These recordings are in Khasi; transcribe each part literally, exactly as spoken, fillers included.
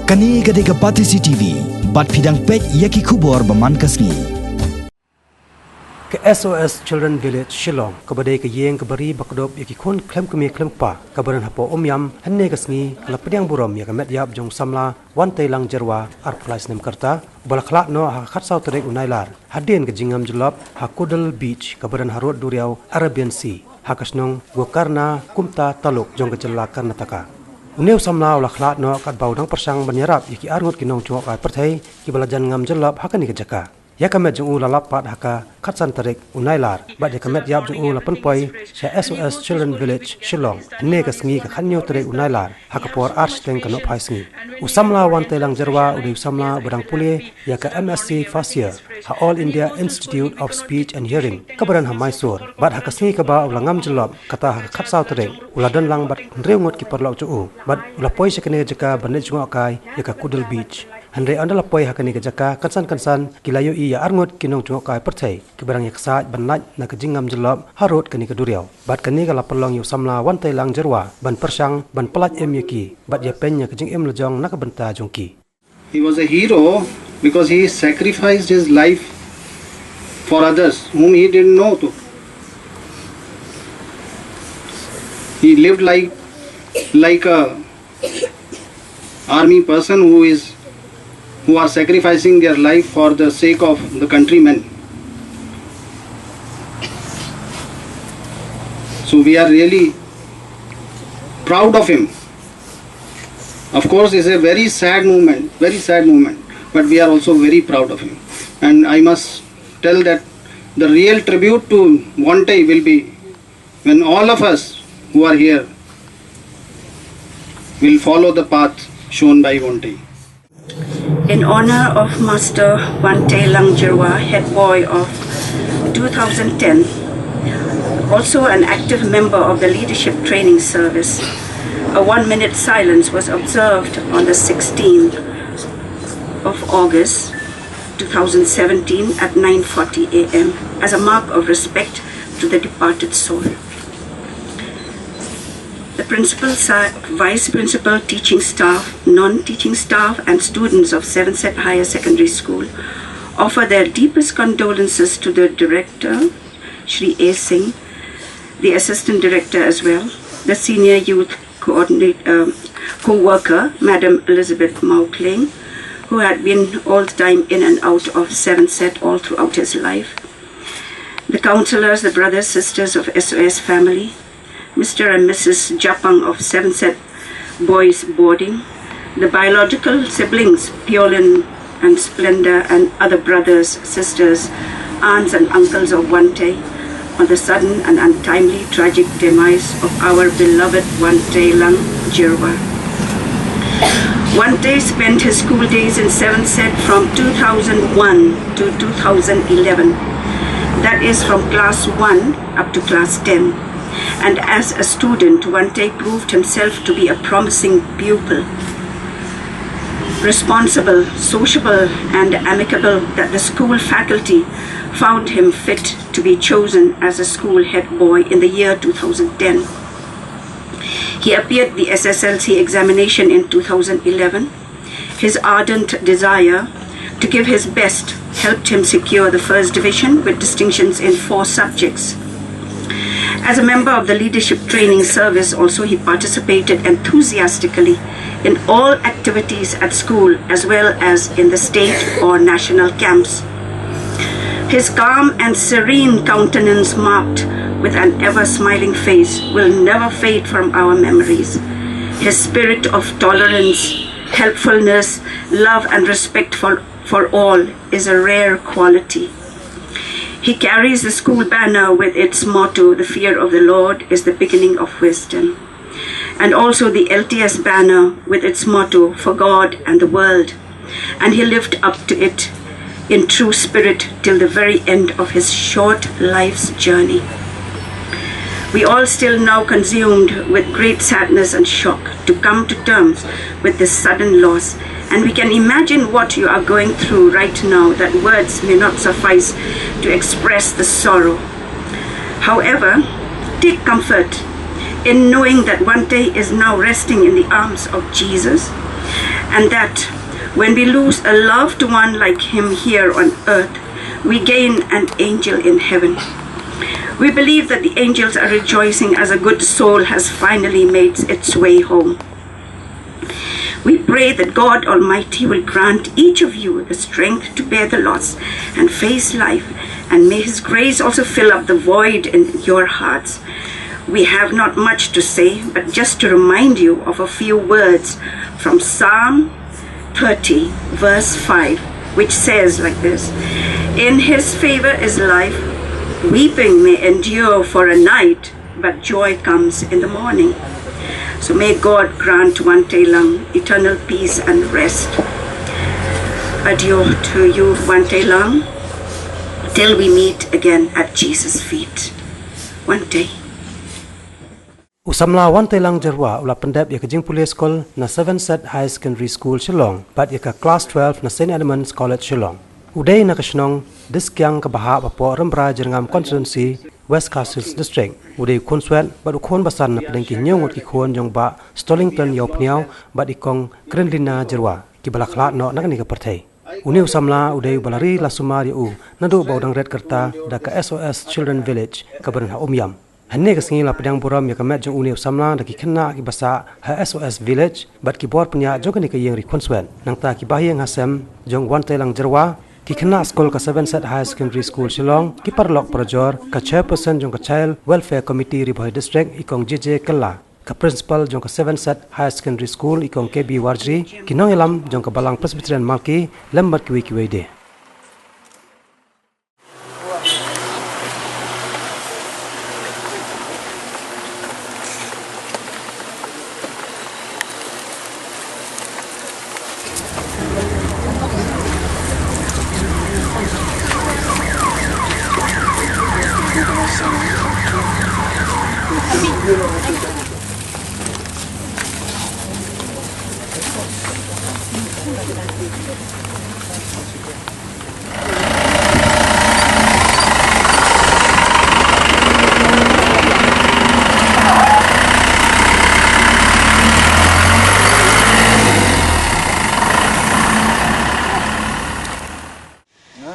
Kane ka dei ka Batesi T V, bad phi dang peit ïa ki khubor ba man ka sngi. Ka S O S Children Village Shillong, kaba dei ka ïing kaba ri ba kdup ïa ki khun khlem kmie khlem kpa, kaba don hapoh Umiam, hynne ka sngi ka la pdiang burom ïa ka met ïap jong u samla Wanteilang Jyrwa, arphew lai snem ka rta, uba la khlad noh ha ka khatsaw tarik u Nailar, hadien ka jingngam jyllop ha Kudal Beach, kaba don harud duriaw Arabian Sea, ha ka shnong Gokarna, Kumta Taluk, jong ka jylla Karnataka. Une u samla u la khlad noh katba u dang pyrshang ban ïarap ïa ki arngut ki nongjngohkai pyrthei kiba la jan ngam jyllop ha kane ka jaka. Ïa ka met jong u la lap pat ha ka khatsan tarik u Nailar, bad ïa ka met ïap jong u la pynpoi sha S O S Children Village Shillong, hynne ka sngi ka khathynñiew tarik u Nailar, ha ka por ar shiteng ka nohphai sngi. U samla Wanteilang Jyrwa u dei u samla uba dang pule ïa ka M Sc First Year ha All India Institute of Speech and Hearing, kaba don ha Mysore. Bad ha ka sngi kaba u la ngam jyllop, kata ha ka khatsaw tarik, u la don lang bad hynriew ngut ki paralok jong u, bad u la poi sha kane ka jaka ban leit jngohkai ïa ka Kudal Beach. Hynrei ynda la poi ha kane ka jaka, kynsan kynsan ki la ïohi ïa arngut ki nongjngohkai pyrthei kiba dang ïaksaid ban lait na ka jingngam jyllop harud kane ka duriaw. Bad kane ka la pynlong ïa u samla Wanteilang Jyrwa ban pyrshang ban pyllait im ïa ki, bad ïapeiñ ïa ka jingim lajong na ka bynta jong ki. He was a hero because he sacrificed his life for others whom he didn't know to. He lived like, like a army person who is, who are sacrificing their life for the sake of the countrymen. So we are really proud of him. Of course, it's a very sad moment, very sad moment, but we are also very proud of him. And I must tell that the real tribute to Wantei will be when all of us who are here will follow the path shown by Wantei. In honor of Master Wanteilang Jyrwa, head boy of two thousand ten, also an active member of the Leadership Training Service, a one-minute silence was observed on the sixteenth of August two thousand seventeen at nine forty A M as a mark of respect to the departed soul. The principal, si- vice principal, teaching staff, non-teaching staff, and students of Seven Set Higher Secondary School offer their deepest condolences to the director, Shri A Singh, the assistant director as well, the senior youth coordinate, um, co-worker, Madam Elizabeth Maukling, who had been all the time in and out of Seven Set all throughout his life, the counselors, the brothers, sisters of S O S family, Mister and Missus Japang of Seven Set Boys Boarding, the biological siblings, Piolin and Splendor, and other brothers, sisters, aunts and uncles of Wantei, on the sudden and untimely tragic demise of our beloved Wanteilang Jyrwa. Wantei spent his school days in Seven Set from two thousand one to two thousand eleven, that is, from class one up to class ten. And as a student, Wantei proved himself to be a promising pupil, responsible, sociable, and amicable, that the school faculty found him fit to be chosen as a school head boy in the year two thousand ten. He appeared the S S L C examination in two thousand eleven. His ardent desire to give his best helped him secure the first division with distinctions in four subjects. As a member of the Leadership Training Service, also, he participated enthusiastically in all activities at school as well as in the state or national camps. His calm and serene countenance, marked with an ever smiling face, will never fade from our memories. His spirit of tolerance, helpfulness, love, and respect for, for all is a rare quality. He carries the school banner with its motto, "The fear of the Lord is the beginning of wisdom," and also the L T S banner with its motto, "For God and the world." And he lived up to it in true spirit till the very end of his short life's journey. We all still now consumed with great sadness and shock to come to terms with this sudden loss, and we can imagine what you are going through right now, that words may not suffice to express the sorrow. However, take comfort in knowing that Wantei is now resting in the arms of Jesus, And that when we lose a loved one like him here on earth, we gain an angel in heaven. We believe that the angels are rejoicing as a good soul has finally made its way home. We pray that God Almighty will grant each of you the strength to bear the loss and face life, and may His grace also fill up the void in your hearts. We have not much to say, but just to remind you of a few words from Psalm thirty, verse five, which says like this: "In His favor is life, weeping may endure for a night, but joy comes in the morning." So may God grant Wanteilang eternal peace and rest. Adieu to you, Wanteilang, till we meet again at Jesus' feet. Wantei. U samla Wanteilang Jyrwa u la pyndep ïa ka jingpule skul na Seven Set High Secondary School Shillong bad ïa ka Class twelve na Saint Edmund's College Shillong. U dei na ka shnong Diskiang kaba hap hapoh Rambrai Jyrngam Constituency, West Khasi Hills District. U dei u khunswet bad u khun basan na pdeng ki hynñiew ngut ki khun jong Bah Stolington Ïawphniaw bad i Kong Krenlina Jyrwa, kiba la khlad noh na kane ka pyrthei. Une u samla u dei uba la ri la sumar ïa u naduh ba u dang ret kyrta da ka S O S Children Village kaba don ha Umiam. Hynne ka sngi la pdiang burom ïa ka met jong une u samla da ki khynnah kiba sah ha S O S Village bad ki bor pynïaid jong kane ka ïing ri khunswet. Nangta ki bahaïing hasem jong Wanteilang Jyrwa, ki khynnah skul ka Seven Set Higher Secondary School Shillong, ki paralok parajor, ka chairperson jong ka Child Welfare Committee Ri Bhoi District, i Kong J J Kylla, ka principal jong ka Seven Set Higher Secondary School, i Kong K B Warjri, ki nongïalam jong ka Balang Presbyterian Malki, lem bad kiwei kiwei de.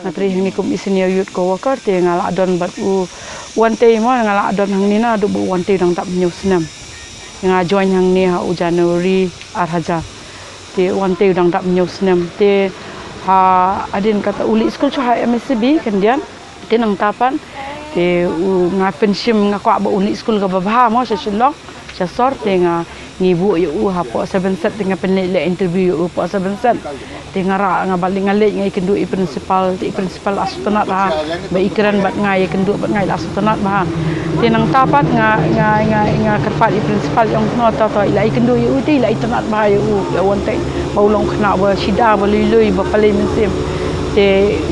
Nga trei hangne kum i senior youth co-worker te nga la don bad u Wantei mo, nga la don hangne naduh ba u Wantei u dang dap hynñiew snem. Nga join hangne ha u January ar hajar. Te u Wantei u dang dap hynñiew snem. Te ha, hadien kata u leit skul shuh ha M S C B khyndiat. Te nangta pat te u, nga pynshim, nga kwah ba u leit skul kaba bha mo sha Shillong, sha sor, te nga, ngi buh ïa u hapoh Seven Set, te nga pynleit leh interview ïa u hapoh Seven Set. Te nga rah, nga ba leit, nga leit nga ïakynduh ïa i principal, te i principal la sngewtynnat bha ba i kren bad nga, ïakynduh bad nga, i la sngewtynnat bha. Te nangta pat nga, nga, nga, nga kyrpad ïa i principal, i ong, no, to, to, i la ïakynduh ïa u, te i la itynnat bha ïa u, ïa u Wantei, ba u long khynnah ba shida, ba lui lui, ba pale mynsiem. Te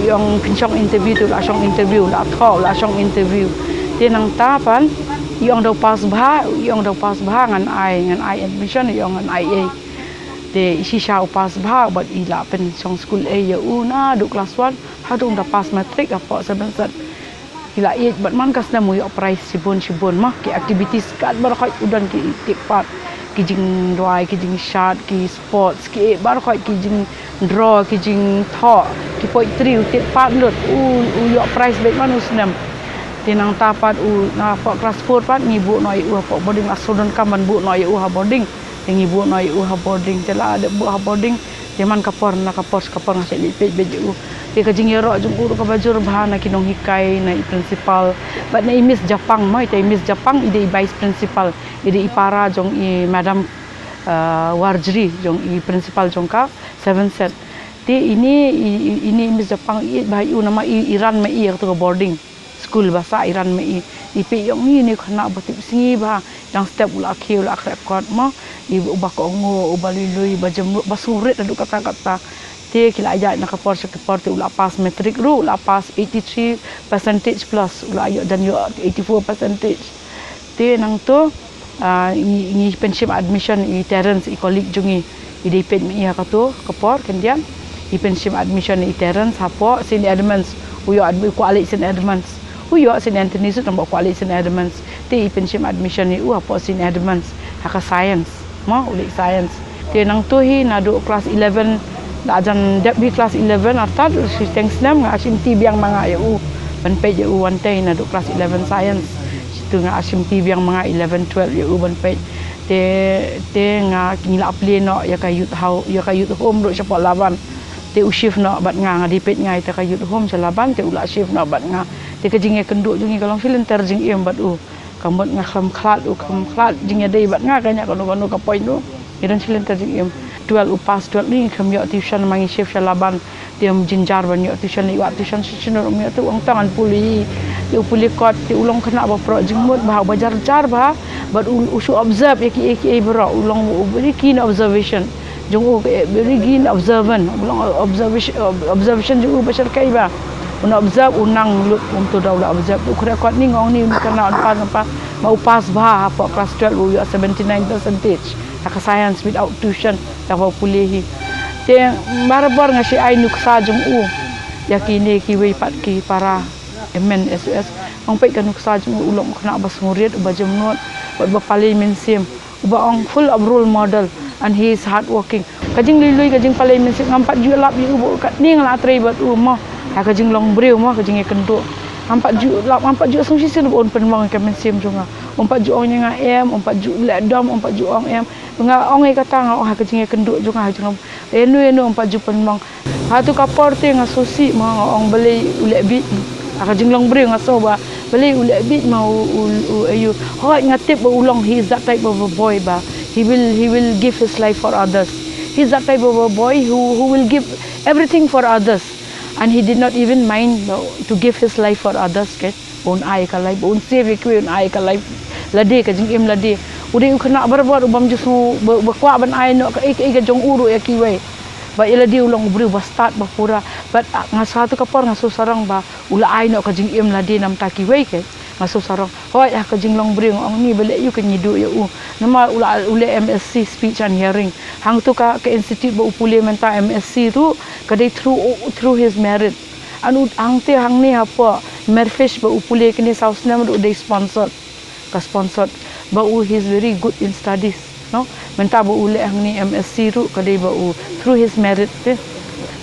i ong phin shong interview, te u la shong interview, u la thoh, u la shong interview. Te nangta pat i ong da u pass bha, i ong da u pass bha, ngan ai, ngan ai admission, i ong ngan ai ei. Te shisha u pass bha bad i la pynshong skul ei ïa u naduh class one haduh da pass matric hapoh Seven Set. I la ïeit bad man ka snem u ïoh prize shibun shibun mo, ki activities katba baroh khoit u don ki take part, ki jingduwai, ki jingshad, ki sports, ki baroh khoit, ki jingdraw, ki jingthoh, ki poetry, u take part lut, u, u ïoh prize beit man u snem. Te nangta pat u, na hapoh class four pat ngi buh noh ïa u hapoh boarding, la shu donkam ban buh noh ïa u ha boarding. Te ngi buh noh ïa u ha boarding, te la dep buh ha boarding, te man ka por na ka por sha ka por nga shait leit peit beit ïa u. Te ka jingïaroh jong u ruh kaba jur bha na ki nonghikai, na i principal bad na i Miss Japang mo, ita i Miss Japang i dei i vice principal, i dei i para jong i Madam, uh, Warjri, jong i principal jong ka Seven Set. Te ine i, i, ine i Miss Japang i ïeit bha ïa u namar i, i ran ma i ïa kato ka boarding school ba sah, i ran ma i. I peit ïong i, ine u khynnah ba tipsngi bha, dang step u la khie, u la khreh kot mo. I uba kohnguh, uba lui lui, uba jemrut, uba sngewrit haduh katta katta. Te ki la ïaid na ka por sha ka por, te u la pass matric ruh, u la pass eighty three percentage plus, u la ïoh jan ïoh eighty four percentage. Te nangto, ah, ngi, ngi pynshim admission ïa i Terence, i colleague jong ngi, i dei peit ma i ha kato ka por khyndiat. I pynshim admission ïa i Terence hapoh Saint Edmund's. U ïoh ad-, u kwah leit Saint Edmund's. U ïoh Saint Anthony's ruh tang ba u kwah leit Saint Edmund's. Te i pynshim admission ïa u hapoh Saint Edmund's ha ka science. Mo, u leit science. Te nangtu hi naduh klas eleven, la jan dep hi klas eleven, artat shi teng snem nga shim ti biang ma nga ïa u ban peit ïa u wan tei naduh klas eleven science. Shitu nga shim ti biang ma nga eleven twelve ïa u ban peit. Te te nga ki la plie noh ïa ka youth hau ïa ka youth home ruh shapoh Laban. Te u shift noh bad nga, nga dei peit nga ïa ka youth home sha Laban, te u la shift noh bad nga. Te ka jingïakynduh jong ngi ka long shi lynter jingim bad u. Ka mut nga khlem khlad, u khlem khlad jingïadei bad nga, ka ñiah kano kano ka point u. Ngi don shi lynter jingim. Twelve u pass, twelve ni ngi khlem ïoh tuition, ma ngi shift sha Laban. Te ym jynjar ban ïoh tuition, leit wad tuition sha shnong, ym ïoh, te u ong tang ngan pule hi. Te u pule kot, te u long khynnah ba proh jingmut bha, ba jar jar bha. Bad u, u shu observe ïa kiei kiei baroh, u long u very keen observation. Jong u, eh, very keen observant, u long observation, ob-, observation jong u ba shyrkhei bha. Un observe, u nang lut, um tu da u la observe. U khreh kot ni nga ong ni, u khynnah un pass, un pass. Ma u pass bha hapoh klas twelve, u ïoh seventy nine percentage ha ka science without tuition, da ba u pule hi. Te barabor nga shait ai nuksa jong u ïa kine kiwei pat ki para M N S O S. Ong peit ka nuksa jong u, u long u khynnah ba sngewrit, uba jemnud, bad uba palei mynsiem, uba ong full of role model, and he is hardworking. Ka jinglui lui, ka jingpalei mynsiem, ngam pat ju lap ïa u ba katne nga la trei bad u mo. Ha ka jinglong briew mo, ka jingïakynduh. Ngam pat ju lap, ngam pat ju sngew shisien ba un pynmong ïa ka mynsiem jong nga. Um pat ju ong ïa nga em, um pat ju leh dom, um pat ju ong em. Nga ong ïa kata, nga ong ha ka jingïakynduh jong nga, ha ka jinglong. Ïano ïano um pat ju pynmong. Ha tu ka por te nga sngewsih mo, nga ong balei u leh bit. Ha ka jinglong briew nga sngew ba balei u leh bit mo u, u, u, ayu. Hooid nga tip ba u long, he is that type of a boy ba. He will, he will give his life for others. He is that type of a boy who, who will give everything for others. And he did not even mind, no, to give his life for others, ke. Un ai ka life, un save ïa kiwei, un ai ka life lade, ka jingim lade. U dei u khynnah barabor, u bym ju sngew, ba, ba kwah ban ai noh kaei kaei ka jong u ruh ïa kiwei. Ba ïa lade u long u briew ba stad ba pura. Bad, ah, nga sa tu ka por nga sngewsarong ba u la ai noh ka jingim lade namar kiwei, ke. Nga sngewsarong. Hooid, ha ka jinglong briew nga ong ni balei ïa u, kan ïa duh ïa u. Namar u la, u leh M S C speech and hearing. Hangtu ka, ka institute ba u pule mynta M S C ruh, ka dei through, through his merit. Anu hangte hangne hapoh Merfish ba u pule kine saw snem ruh u dei sponsored. Ka sponsored ba u, he is very good in studies, no? Mynta ba u leh hangne M S C ruh ka dei ba u through his merit te.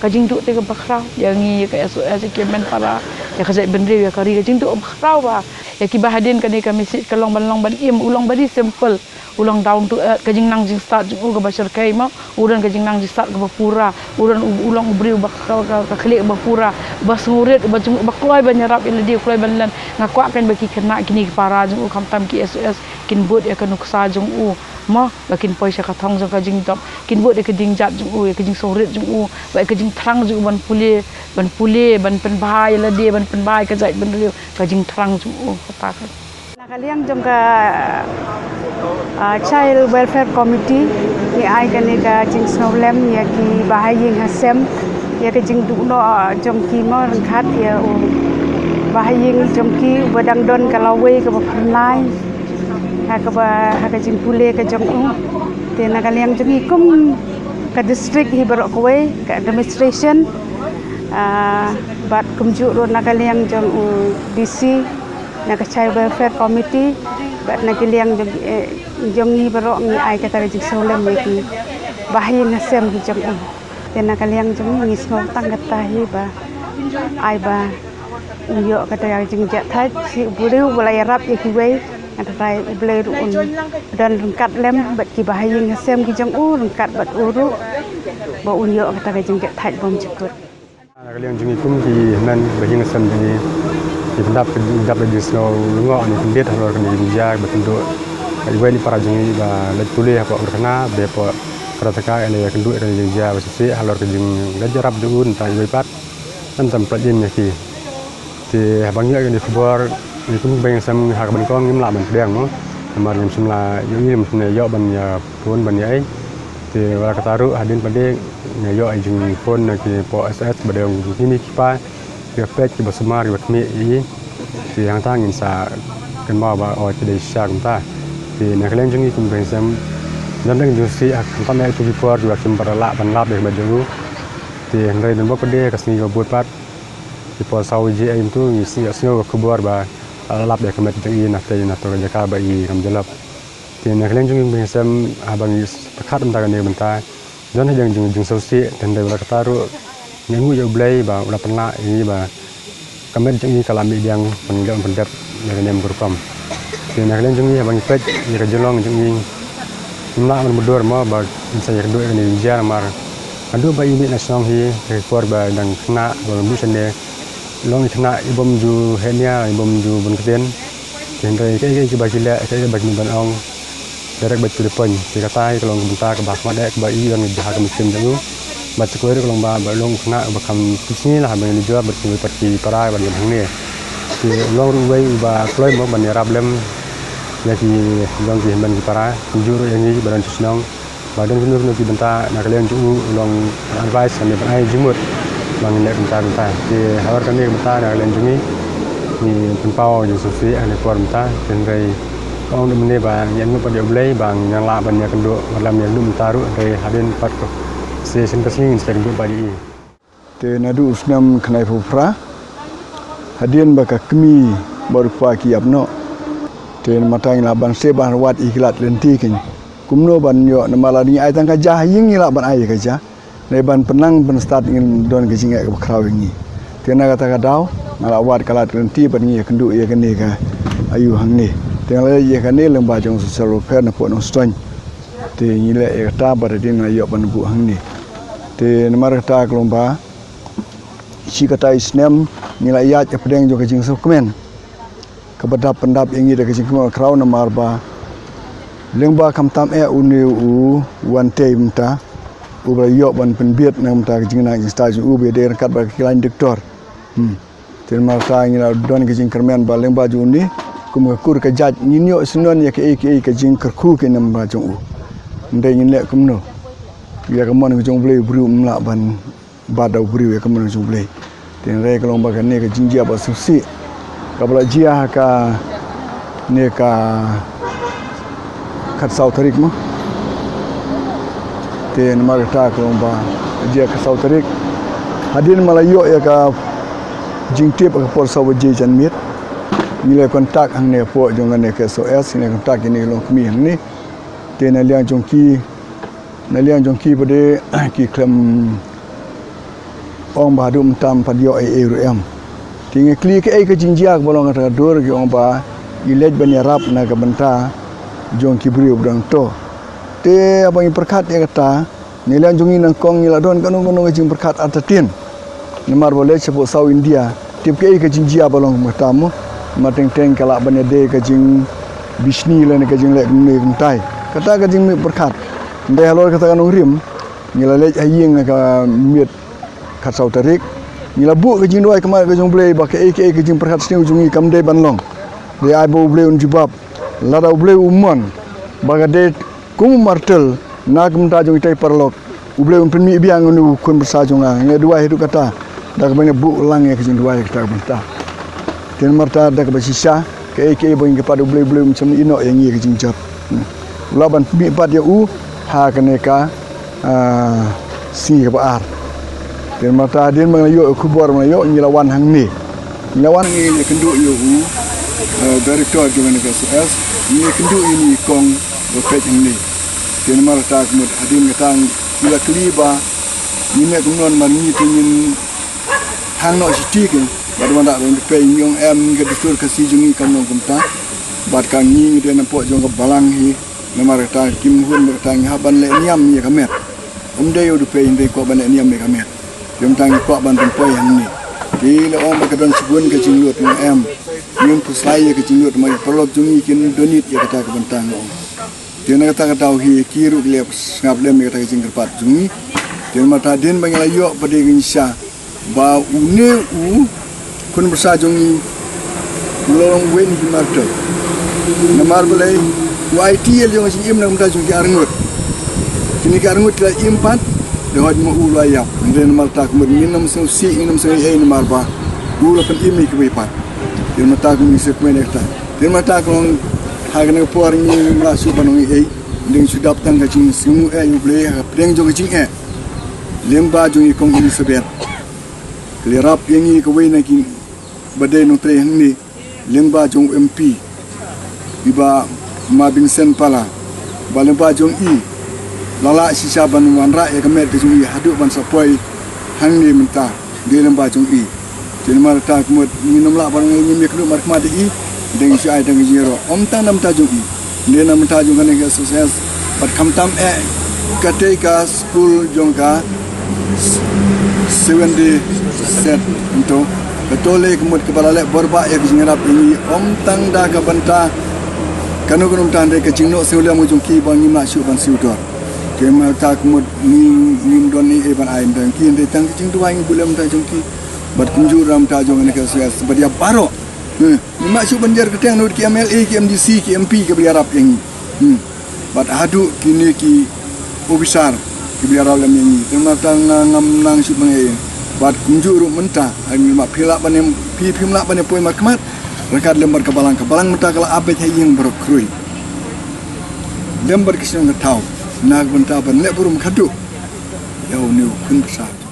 Ka jingduh te kaba khraw ïa ngi, ïa ka S O S, ïa ki hynmen para, ïa ka jaitbynriew, ïa ka ri, ka jingduh kaba khraw ba. Ïa kiba hadien kane ka message ka long ban, long ban im, u long very simple. U long down to earth, ka jingnang jingstad jong u kaba shyrkhei mo, u don ka jingnang jingstad kaba pura, u don u, u long u briew ba ka, ka, ka khlieh ba pura, ba sngewrit, ba jong, ba kloi ban ïarap ïa lade, kloi ban len. Nga kwah kan ba ki khynnah kine ki para jong u khamtam ki S O S kin bud ïa ka nuksa jong u mo, ba kin poi sha ka thong jong ka jingdop, kin bud ïa ka jingjat jong u, ïa ka jingsngewrit jong u, ba ïa ka jingthrang jong u ban pule, ban pule, ban pynbha ïa lade, ban pynbha ïa ka jaitbynriew, ka jingthrang jong u kata ka. Na ka liang jong ka, ah, Child Welfare Committee, ngi ai kane ka jingsngewlem ïa ki bahaïing hasem, ïa ka jingduh noh jong ki mo, ryngkat ïa u bahaïing jong ki uba dang don ka lawei kaba phyrnai ha kaba, ha ka jingpule ka jong u. Te na ka liang jong ngi kum ka district hi baroh kawei, ka administration, ah, bad kumjuh ruh na ka liang jong u D C, na ka Child Welfare Committee, bad na ka liang jong, eh, jong ngi baroh ngi ai kata ka jingsngewlem ïa ki bahaïing hasem ki jong u. Te na ka liang jong ngi, ngi sngew tang kata hi ba ai ba un ïoh kata ka jingjahthait, shi u briew ba la ïarap ïa kiwei, nga tharai U Blei ruh un don ryngkat lem bad ki bahaïing hasem ki jong u, ryngkat bad u ruh, ba un ïoh kata ka jingjahthait bymjukut. Na ka liang jong ngi kum ki hynmen bahaïing hasem jong ngi, ngi pyndap, pyndap da ka jingsngew lyngngoh ne kyndit halor kane ka jingjia ba kynduh iwei na ki para jong ngi ba leit pule hapoh karkhana, ba hapoh Karnataka, ïa la ïakynduh ïa kane ka jingjia ba shisha halor ka jingleit ïarap jong u, nangta iwei pat ym tam pynlait ïa ki. Te haba ngi ïoh ïa kane ka khubor, ngi kum ki bahaïing hasem ha kaba nyngkong ngim lah ban pdiang mo. Namar ngim shym la ïoh, ngim shym la ïoh ban ïa phone ban ïa ai. Te wat la katta ruh hadien pat de nga ïoh ïa ka jingphone na ki hapoh S S ba dei ong kine ki pa kiba peit, kiba sumar, kiba khmih ïa i. Te hangta ngin sa kynmaw ba oh ki dei shisha kumta. Te na ka liang jong ngi kum ki bahaïing hasem, don tang ka jingsngewsih ha khamtam ïa kito ki por kiba kim pat lah ban lap ïa ka met jong u. Te hynrei don bok pat de ha ka sngi kaba bud pat, ki por saw baje ïa kyntu ngi sngew, sngew ka khubor ba la lap ïa ka met jong i na tei na to ka jaka ba i kam jyllop. Te Na ka liang jong ngi ba ngi shem, haba ngi pyrkhat mynta kane ka bynta, don ha jong ngi jing, jingsngewsih, te hynrei wat la katta ruh ngi ainguh ïa U Blei ba u la pynlah ïa ngi ba ka met jong ngi ka la mih biang ban ïoh ban pyndep ïa ka niam ka rukom. Te na ka liang jong ngi haba ngi peit ïa ka jinglong jong ngi, ngim lah ban mutdur mo ba ngin sa ïakynduh ïa kane ka jingjia namar haduh ba i mih na shnong hi, ha ki por ba dang khynnah ba buh shane, long i khynnah i bym ju heh nia, i bym ju bun ktien. Te hynrei kaei kaei kiba ki leh, kaei kaei ba ki mih ban ong, direct bad to the point. Te kata hi ka long ka bynta kaba khmat eh kaba i ïa ngi ha ka mynsiem jong u. Bad sa kawei ruh ka long ba, ba long u khynnah uba kham pynsngi la haba ngi la jop bad ki, bad ki para bad hangne. Te u long ruh uwei uba kloi mo ban ïarap lem ïa ki, long ki hynmen ki para, kumjuh ruh ïa ngi ba don sha shnong. Ba don kino kino ki bynta na ka liang jong u, u long advice, ban ai jingmut ba ngin leh kumta kumta. Te halor kane ka bynta na ka liang jong ngi, ngi pynpaw jingsngewsih ha kane ka por mynta. Te hynrei ka ong da mynne ba ngi ainguh pat ïa U Blei ba ngin lah ban ïakynduh, wat la ym ïakynduh mynta ruh, hynrei hadien pat ka shisien ka sngi ngin sa ïakynduh pat ïa i. Te naduh u snem khyndaiphew phra, hadien ba ka kmie bad u kpa ki ïap noh, te namar ta ngi lah ban sep ban wad ïa ki lad lynti keiñ. Kumno ban ïoh, namar lada ngi ai tang ka ja ha ïing ngi lah ban ai ïa ka ja. Dei ban pynang pynstad ngin don ka jingeh kaba khraw ïa ngi. Te na kata ka daw nga la wad ka lad lynti bad ngi ïakynduh ïa kane ka aïu hangne. Te nga la leit ïa kane lyngba jong Social Welfare na pdeng Nongstoiñ. Te ngi leh ïa kata bad hadien nga la ïoh ban buh hangne. Te namar kata ka long ba shi katta i snem ngi la ïaid hapdeng jong ka jingsngewkmen kaba dap pyndap ïa ngi da ka jingkmen khraw namar ba lyngba khamtam eh une u Wantei mynta uba la ïoh ban pynbieit na ka bynta ka jingnang jingstad jong u ba ïadei ryngkat bad ka lain doktor. Hmm. Te namar kata ngi la don ka jingkyrmen ba lyngba jong une kum ka kur ka jait ngin ïoh synñion ïa kaei kaei ka jingkyrkhu ka namar jong u. Hynrei ngin leh kumno? Ïa ka mon ka jong U Blei u briew um lah ban bat da u briew ïa ka mon ka jong U Blei. Te hynrei ka long ba kane ka jingjia ba sngewsih kaba la jia ha kane ka khatsaw tarik mo. Te namar kata ka long ba jia khatsaw tarik, hadien ba la ïoh ïa ka jingtip ha ka por saw baje janmiet, ngi la contact hangne hapoh jong kane ka S O S, ngi la contact ïa une u longkmie hangne. Te na liang jong ki, na liang jong ki pat de ki khlem ong ba haduh mynta ym pat ïoh ei ei ruh em. Te ngi kylli kaei ka jingjia kaba long kata ka dur, ki ong ba ngi leit ban ïarap na ka bynta jong ki briew ba dang to. Te haba ngi pyrkhat ïa kata, na liang jong ngi nyngkong ngi la don kano kano ka jingpyrkhat artatien. Namar ba leit shapoh South India, tip kaei ka jingjia ba long kumta mo. Namar teng teng ka lah ban ïadei ka jingbishni lane ka jingleh kumne kumtai. Kata ka jingmih pyrkhat. Hynrei halor kata ka nongrim, ngi la leit ha ïing ha ka miet khatsaw tarik. Ngi la buh ka jingduwai khmat ka jong U Blei ba kaei kaei ka jingpyrkhat sniew jong ngi kam dei ban long. Dei ai ba U Blei un jubab. Lada U Blei u mon ba ka dei kum u martyr na ka bynta jong kita ki paralok, U Blei un pynmih biang ïa une u khun bynriew jong nga. Nga duwai haduh katta da kaba ngi buh lang ïa ka jingduwai ïa kata ka bynta. Te namar kata da kaba shisha kaei kaei ba ngi kyrpad ïa U Blei, U Blei um shym ïehnoh ïa ngi ïa ka jingjot. Hmm. U lah ban pynmih pat ïa u ha kane ka, ah, sngi kaba ar. Te namar kata hadien ba ngi la ïoh ïa u khubor, ba ngi la ïoh, ngi la wan hangne. Ngi la wan hangne, ngi la kynduh ïa u, eh, director jong kane ka S O S, ngi la kynduh ïa une u kong ba peit hangne. Te namar kata ka mut hadien kata ngi la kylli ba ngin ïa kumno namar ngi te ngin hang noh shiti kein. Bad wan da ban peit, ngi ong em, ka dustur Khasi jong ngi kam long kumta. Bad ka ngi ngi dei na pdeng jong ka balang hi. Namar kata kim hun ba kata ngi hap ban leh niam ïa ka met. Ym dei u dei peit hynrei kwah ban leh niam ïa ka met. Te mynta ngi kwah ban pynpoi hangne. Te la ong ba ka don shibun ka jinglut, nga ong em. Ngim pyrshah ïa ka jinglut, namar ki paralok jong ngi kin donate ïa kata ka bynta, nga ong. Te na kata ka daw hi ki ruh ki la sngap lem ïa kata ka jingkyrpad jong ngi. Te mynta hadien ba ngi la ïoh pat de ka jingshisha ba une u khun bynriew jong ngi u la long uwei na ki martyr. Namar balei? U aiti ïa la jong ka jingim na ka bynta jong ki arngut. Kine ki arngut ki la im pat, te hooid ma u la ïap. Hynrei namar kata ka mut ngin ym sngewsih, ngin ym sngew ei ei namar ba u la pynim ïa kiwei pat. Te mynta ka mut ngi sngewkmen ïa kata. Te mynta ka long ha kane ka por ngim lah shuh ban ong ei ei. Ngin shu dap tang ka jingsngewnguh ïa U Blei ha ka pdeng jong ka jingeh. Lyngba jong i Kong Elizabeth, ka la ïarap ïa ngi kawei na kiba dei nongtrei hangne. Lyngba jong u M P, i Bah Mabingsen Pala, Ba lyngba jong i la lah shisha ban wanrah ïa ka met ka jong i haduh ban sa poi hangne mynta. Dei lyngba jong i. Te namar kata ka mut ngin ym lah ban ngin ïa kynduh markhmat ïa i. Dang shu ai tang ka jingïaroh ym tang na bynta jong i, dei na bynta jong kane ka S S S. Bad khamtam eh katei ka skul jong ka Seven Day Set. Nto kato lei ka mut kaba la leh bor bha ïa ka jingïarap ïa ngi ym tang da ka bynta kano kano bynta, hynrei ka jingnoh sngewlem ka jong ki ba ngim lah shuh ban siew dor. Te namar kata ka mut ngi ngim don ei ei ban ai na bynta jong ki, hynrei tang ka jingduwai ngi buh lem na bynta jong ki. Bad kumjuh ruh na bynta jong kane ka S S S bad ïa baroh. Hmm. Ngim lah shuh ban jer kyrteng, nud ki M L A, ki M D C, ki M P kiba ïarap ïa ngi. Hmm. Bad haduh kine ki officer kiba ïarap lem ïa ngi. Te namar kata nga ngam nang shuh ban ei ei. Bad kumjuh ruh mynta, ha ngi ma phi lah ban em, phi phim lah ban ïa poi markhmat. Ryngkat lem bad ka balang, ka balang mynta ka la ap beit ha ïing baroh khrui. Lem bad ka shnong ka thaw na ka bynta ban leh burom khatduh ïa une u khun bsa.